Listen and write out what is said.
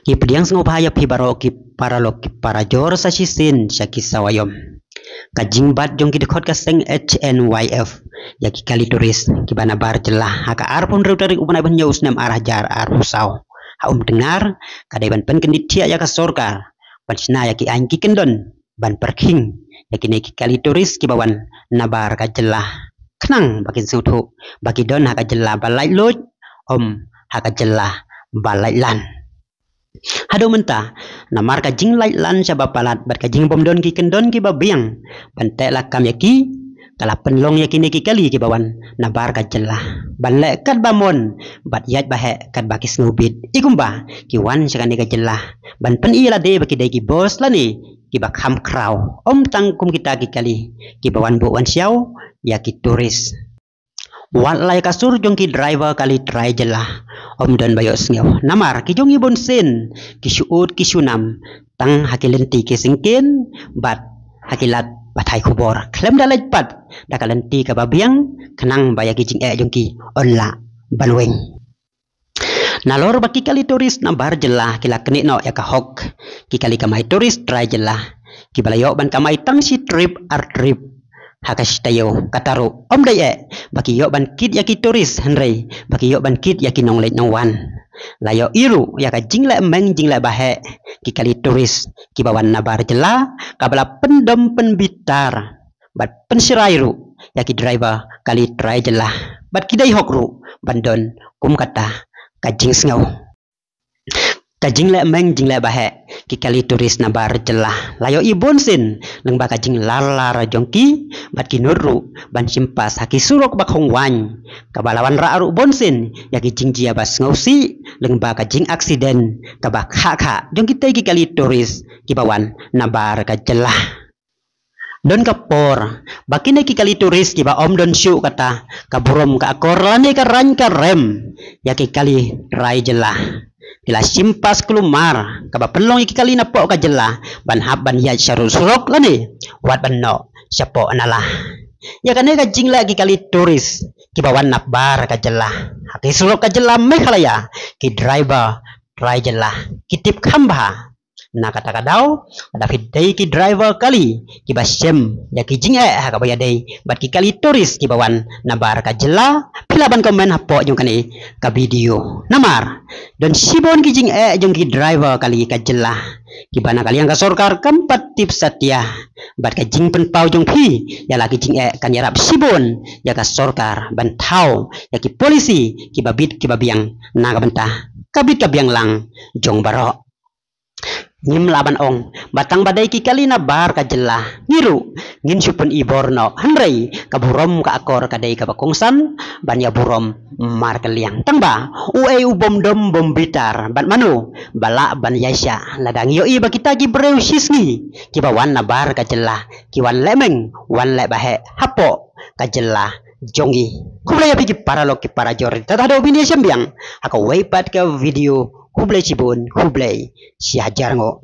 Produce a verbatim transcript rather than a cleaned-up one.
Ki pdiang sngewbha ïa phi baroh ki paralok ki parajor sa shisien sha ki sawa ïom. Ka jingbat jong ki dkhot ka seng H N Y F ïa ki kali tourist kiba nabar jylla ha ka arphew hynriew tarik u bnai ba hynñiew snem ar hajar arphew saw ha Umtyngngar ka dei ban pynkyndit thiah ïa ka sorkar ban shna ïa ki aiñ ki kyndon ban pyrkhing ïa kine ki kali tourist kiba wan nabar ka jylla khnang ba kin sngewthuh ba ki don ha ka jylla ba laitluid, ym ha ka jylla ba laitlan. Haduh mynta, namar ka jinglaitlan shaba palat bad ka jingbymdon ki kyndon kiba biang ban teh lakam ïa ki, ka la pynlong ïa kine ki kali kiba wan nabar ka jylla ban leh katba mon bad ïaid ba heh katba ki sngewbit. I kumba ki wan sha kane ka jylla ban pyni lade ba ki dei ki boss lane kiba kham khraw, ym tang kum kita ki kali kiba wan buh wan siaw ïa ki tourist. Wat la ïa ka sur jong ki driver kali trai jylla, ym don ba ïohsngew namar ki jong ngi bunsien ki shu ud ki shu nam tang ha ki lynti ki syngkien bad ha ki lad pathai khubor khlem da leit pat da ka lynti kaba biang khnang ba ïa ki jingeh jong ki yn lah ban weng. Nalor ba ki kali tourist nabar jylla ki la knieh noh ïa ka hok ki kali kamai tourist trai jylla kiba la ïoh ban kamai tang shi trip ar trip ha ka shi taïew. Kata ruh ym dei eh ba ki ïoh ban kit ïa ki tourist hynrei ba ki ïoh ban kit ïa ki nongleit nongwan. La ïohi ruh ïa ka jingleh meng jingleh ba heh ki kali tourist kiba wan nabar jylla kaba la pyndom pynbitar bad pynshrai ruh ïa ki driver kali trai jylla bad ki dei hok ruh ban don kum kata ka jingsngew. Ka jingleh meng jingleh ba heh ki kali tourist nabar jylla la ïohi bunsien lyngba ka jinglar lar jong ki bad ki nud ruh ban shim pass ha ki surok ba khongwaiñ kaba la wanrah ruh bunsien ïa ki jingjia ba sngewsih lyngba ka jing accident kaba khah khah jong kitei ki kali tourist kiba wan nabar ka jylla. Don ka por ba kine ki kali tourist kiba ym don shuh kata ka burom ka akor lane ka rang ka rem ïa ki kali trai jylla ki la shim pass kulmar kaba pynlong ïa ki kali napoh ka jylla ban hap ban ïaid sha ruh surok lane wat ban noh shapoh nala. Ïa kane ka jingleh ki kali tourist kiba wan nabar ka jylla ha ki surok ka jylla Meghalaya ki driver trai jylla ki tip kham bha. Na kata ka daw, lada phi dei ki driver kali kiba shem ïa ki jingeh ha kaba ïadei bad ki kali tourist kiba wan nabar ka jylla, phi lah ban comment hapoh jong kane ka video. Namar don shibun ki jingeh jong ki driver kali ka jylla kiba na ka liang ka sorkar kam pat tip satia bad ka jingpynpaw jong phi ïa la ki jingeh kan ïarap shibun ïa ka sorkar ban thaw ïa ki policy kiba bit kiba biang na ka bynta ka bit ka biang lang jong baroh. Ngim lah ban ong ba tang ba dei ki kali nabar ka jylla ngi ruh ngin shu pyni bor noh, hynrei ka burom ka akor ka dei kaba kongsan ban ïa burom markylliang. Tang ba uei u bym dom bym bitar bad mano ba lah ban ïaishah lada ngi ïohi ba kita ki briew shisngi kiba wan nabar ka jylla ki wan leh meng wan leh ba heh hapoh ka jylla jong ngi. Khublei ïa phi ki paralok ki parajor, tang haduh ban ïashem biang ha kawei pat ka video. Khublei shibun, khublei shihajar nguh.